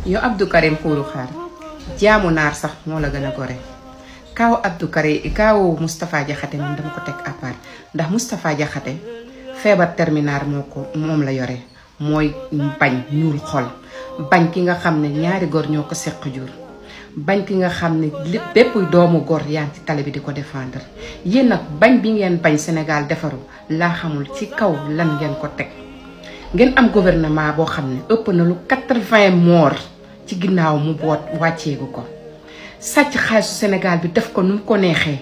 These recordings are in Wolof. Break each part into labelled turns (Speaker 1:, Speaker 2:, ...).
Speaker 1: yow Abdou Karim Xuru Xaar jaamu naar sax moo la gën a gore kaaw Abdou Karim kaaw Moustapha Diakhaté moom dama ko teg à part ndax Moustapha Diakhaté feebar terminal moom la yore mooy bañ ñuul xol bañ ki nga xam ne ñaari góor ñoo ko seq jur bañ ki nga xam ne lépp bépp doomu góor yaa ngi ci télé bi di ko défendre yéen nag bañ bi ngeen bañ Sénégal defaru laa xamul ci kaw lan ngeen ko teg ngeen am gouvernement boo xam ne ëpp na lu 80 morts ci ginnaaw mu boot wàcceegu ko sàcc xaalisu Sénégal bi def ko nu mu ko neexee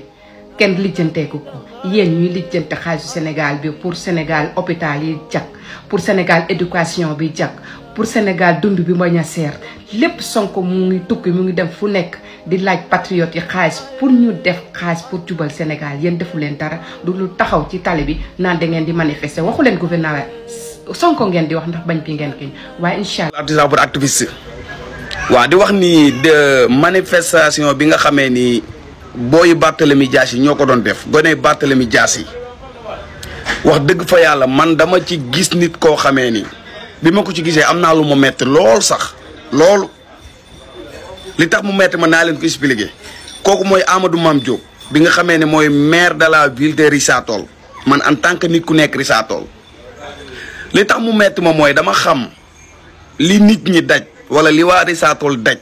Speaker 1: kenn lijjanteeku ko yéen ñuy lijjante xaalisu Sénégal bi pour Sénégal hôpital yi jag pour Sénégal éducation bi jag pour Sénégal dund bi bañ a seer lépp Sonko mu ngi tukki mu ngi dem fu nekk di laaj patriote yi xaalis pour ñu def xaalis pour jubal Sénégal yéen defu leen dara du lu taxaw ci tali bi naan da ngeen di manifester waxu leen gouvernement Sonko ngeen di wax ndax bañ bi ngeen kiñ waaye incha allah.
Speaker 2: artisan pour activiste waaw di wax ni de manifestation bi nga xamee ni booyu Barthélemy Dias yi ñoo ko doon def gone Barthélemy Dias yi wax dëgg fa yàlla man dama ci gis nit koo xamee ni bi ma ko ci gisee am naa lu ma metti lool sax loolu li tax mu metti ma naa leen ko expliquer kooku mooy Amadou Mame Diop bi nga xamee ne mooy maire de la ville de Richard Toll man en tant que nit ku nekk Richard Toll li tax mu metti ma mooy dama xam li nit ñi daj wala li waa Richard Toll daj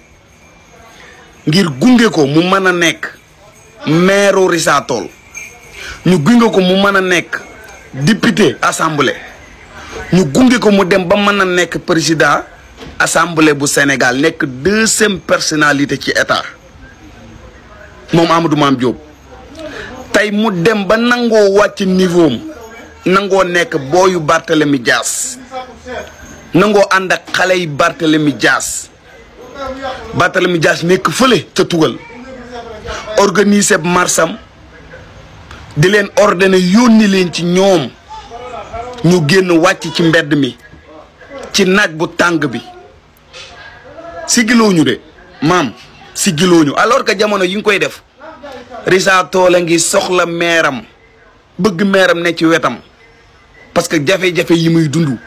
Speaker 2: ngir gunge ko mu mën a nekk maire Richard Toll ñu gunge ko mu mën a nekk député assemblée ñu gunge ko mu dem ba mën a nekk président assemblée bu Sénégal nekk deuxième personnalité ci état moom Amadou Mame Diop tey mu dem ba nangoo wàcc niveau am nangoo nekk booyu Barthélemy Dias nangoo ànd ak xale yi Barthélemy Dias nekk fële ca tugal organiser marsam di leen ordonné yónni leen ci ñoom ñu génn wàcc ci mbedd mi ci naaj bu tàng bi sigilooñu de maam sigilooñu alors que jamono yi ngi koy def Richard Toll a ngi soxla meeram bëgg meeram ne ci wetam parce que jafe-jafe yi muy dund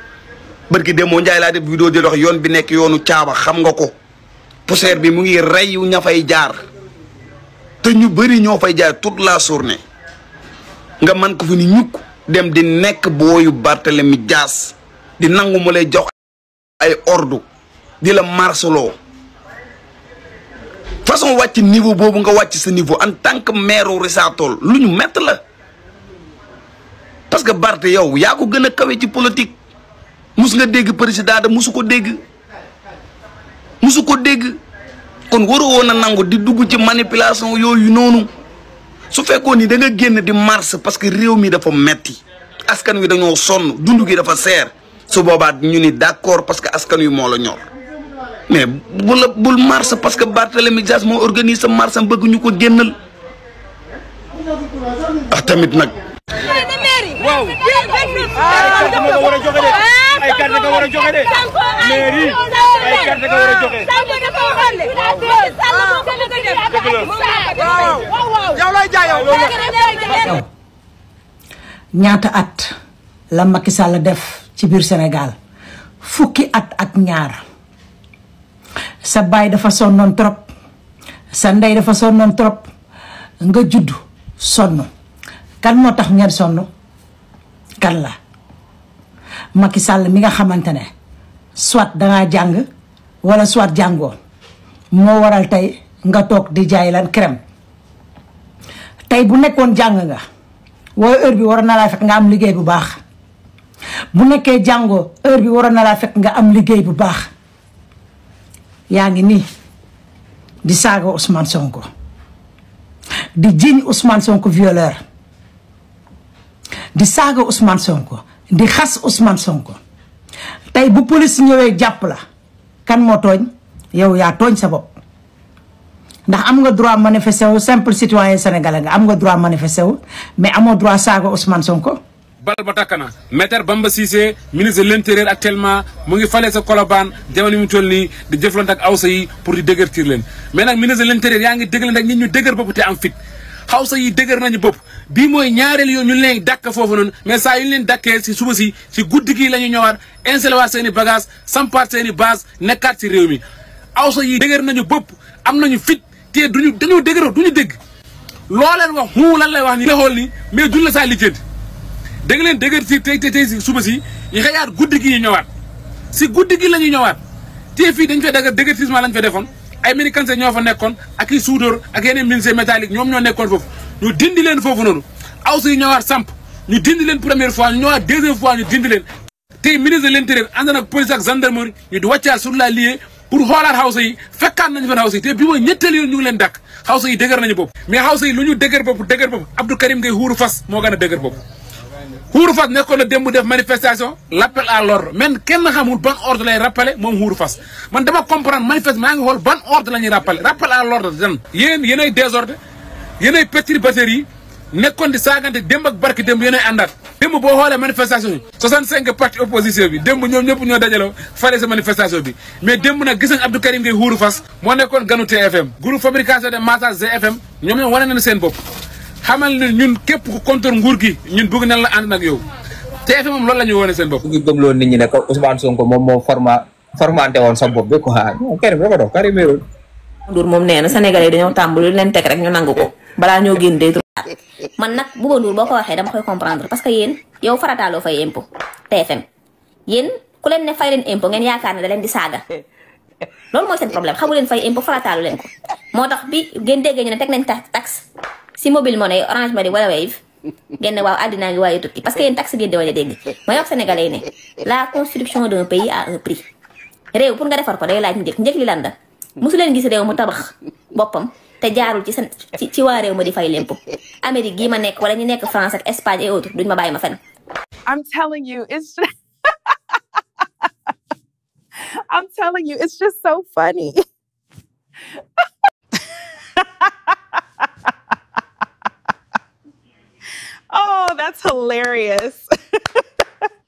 Speaker 2: barki demoo Njaay laa def vidéo di dox yoon bi nekk yoonu caaba xam nga ko poussière bi mu ngi rey ña fay jaar te ñu bëri ñoo fay jaar toute la journée nga man ko fi ni ñukk dem di nekk booyu Barthélemy Dias di nangu mu lay jox ay ordre di la marceloo façon wàcc niveau boobu nga wàcc sa niveau en tant que maire Richard Toll lu ñu mett la parce que Barth yow yaa ko gën a kawe ci politique mus nga dégg président da musu ko dégg kon waru woon a nangu di dugg ci manipulation yooyu noonu su fekkoon ni da nga génn di mars parce que réew mi dafa metti askan wi dañoo sonn dund gi dafa seer su boobaa ñu ni d'accord parce que askan wi moo la ñor mais bul mars parce que Barthélemy Dias moo organise mars am bëgg ñu ko génnal ah tamit nag.
Speaker 3: waaw ay carte nga war a joxe de mairie ay carte nga war a joxe
Speaker 4: ñaata at la Macky Sall def ci biir Sénégal fukki at ak ñaar sa baay dafa sonnoon trop sa ndey dafa sonnoon trop nga judd sonn kan moo tax ngeen sonn kan la Macky Sall mi nga xamante ne soit dangaa jàng wala soit jàngoo moo waral tey nga toog di jaay lan crème tey bu nekkoon jàng nga waaye heure bi waroon na laa fekk nga am liggéey bu baax bu nekkee jàngoo heure bi waroon na laa fekk nga am liggéey bu baax yaa ngi nii di saaga Ousmane Sonko di jiiñ Ousmane Sonko violeur di saaga Ousmane Sonko di xas Ousmane Sonko tey bu police ñëwee jàpp la kan moo tooñ yow yaa tooñ sa bopp ndax am nga droit manifester wu simple citoyen sénégalais nga am nga droit manifester wu mais amoo droit saaga Ousmane Sonko.
Speaker 5: bal ba takk na Maître Bamba Cissé ministre de l'intérieur actuellement mu ngi fale sa Colobane jamono mu toll nii di jëflante ak awsa yi pour di dëgërtir leen mais nag ministre de l'intérieur yaa ngi dëgg leen ak nit ñu dëgër bopp te am fit xawsa yi dëgër nañu bopp bii mooy ñaareel yoon ñu leen dàkk foofu noonu mais saa yu ñu leen dàkkee si suba si guddi gi la ñu ñëwaat installé waat seen i bagage sampaat seen i base nekkaat si réew mi awsa yi dëgër nañu bopp am nañu fit te dañoo dëgëroo duñu dégg loo leen wax lan lay wax ni la xool ni mais duñ la saa lijjanti da nga leen dëgër si tey si suba si yi xëyaat guddi gi ñu ñëwaat si guddi gi la ñuy ñëwaat te fii dañ fay dëgërtisement lañ fa defoon ay médicaments ñoo fa nekkoon ak i soudeur ak yeneen menuisier métallique ñoom ñoo nekkoon foofu ñu dindi leen foofu noonu awsa yi ñëwaat samp ñu dindi leen première fois ñu ñëwaat deuxième fois ñu dindi leen tey ministre de l'intérieur ànd nag police ak gendarmerie ñu di wàccaat sur la lieu pour xoolaat xawsa yi fekkaat nañu fa xawsa yi te bi mooy ñetteel yoon ñu ngi leen dàkk xawsa yi dëgër nañu bopp mais xawsa yi lu ñu dëgër bopp Abdou Karim Gueye xuuru fas moo gën a dëgër bopp xuuru fas nekkoon na démb def manifestation l'appel à l'ordre men kenn xamul ban ordre lay rappelé moom xuuru fas man dama comprendre manifeste maa ngi xool ban ordre la ñuy rappelé rappel à l'ordre dan yéenay désordre yéenay perturbateurs yi nekkoon di saagante démb ak barki démb yéenay àndaat démb boo xoolee manifestation yi 65 parti opposition bi démb ñoom ñëpp ñoo dajaloo fale sa manifestation bi mais démb nag gis nañ Abdou Karim Gueye xuuru fas moo nekkoon ganu TFM groupe fabrication de massage GFM ñoom wane nañ seen bopp xamal ne ñun képp ku contre nguur gi ñun bëgg nañ la ànd nag yow TFM moom loolu la ñu wane seen bopp.
Speaker 6: ngi gëmloo nit ñi ne ko Ousmane Sonko moom moo formanté woon sa bopp bi ko xaar Karim dafa dox Karim wérul
Speaker 7: Ndour moom nee na Sénégalais yi dañoo tàmbali lu leen teg rek ñu nangu ko balaa ñoo génn day man nag Bouba Ndour boo ko waxee dama koy comprendre parce que yéen yow farataaloo fay impôt TFM yéen ku leen ne fay leen impôt ngeen yaakaar ne da leen di saaga loolu mooy seen problème xamu leen fay impôt farataalu leen ko moo tax bi ngeen déggee ñu ne teg nañ taxe si mobile money Orange Money wala Wave ngeen ne waaw àddinaa ngi waaye tukki parce que yéen taxe ngeen di wañ dégg mooy wax Sénégalais yi ne la construction d'un pays a un prix réew pour nga defar ko day laaj njëkk li lan la mosu leen gis réew mu tabax boppam te jaarul ci waa réew ma di fay lempo Amérique gii ma nekk wala ñu nekk France ak Espagne et autres duñ ma bàyyi ma fen
Speaker 8: I'm telling you it's just so funny. Oh, that's hilarious.